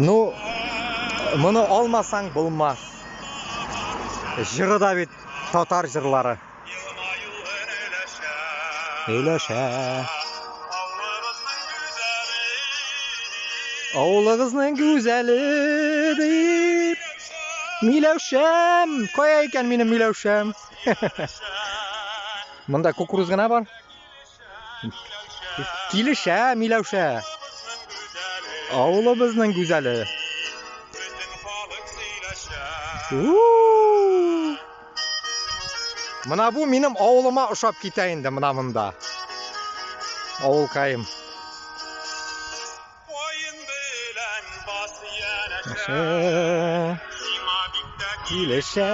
Ну, моны алмасаң булмаҫ. Йыры ла бит татар йырлары. Һөйләшә. Ауылығыҙҙың гүзәле дип. Миләүшәм, ҡайҙа икән минең Миләүшәм? Бында кукуруз ғына бар. Килешә, Миләүшә. Ауылыбыҙҙың гүзәле. У-у-у. Мына был минең ауылыма оҡшап китә инде мына бында. Ауылҡайым. Килешә.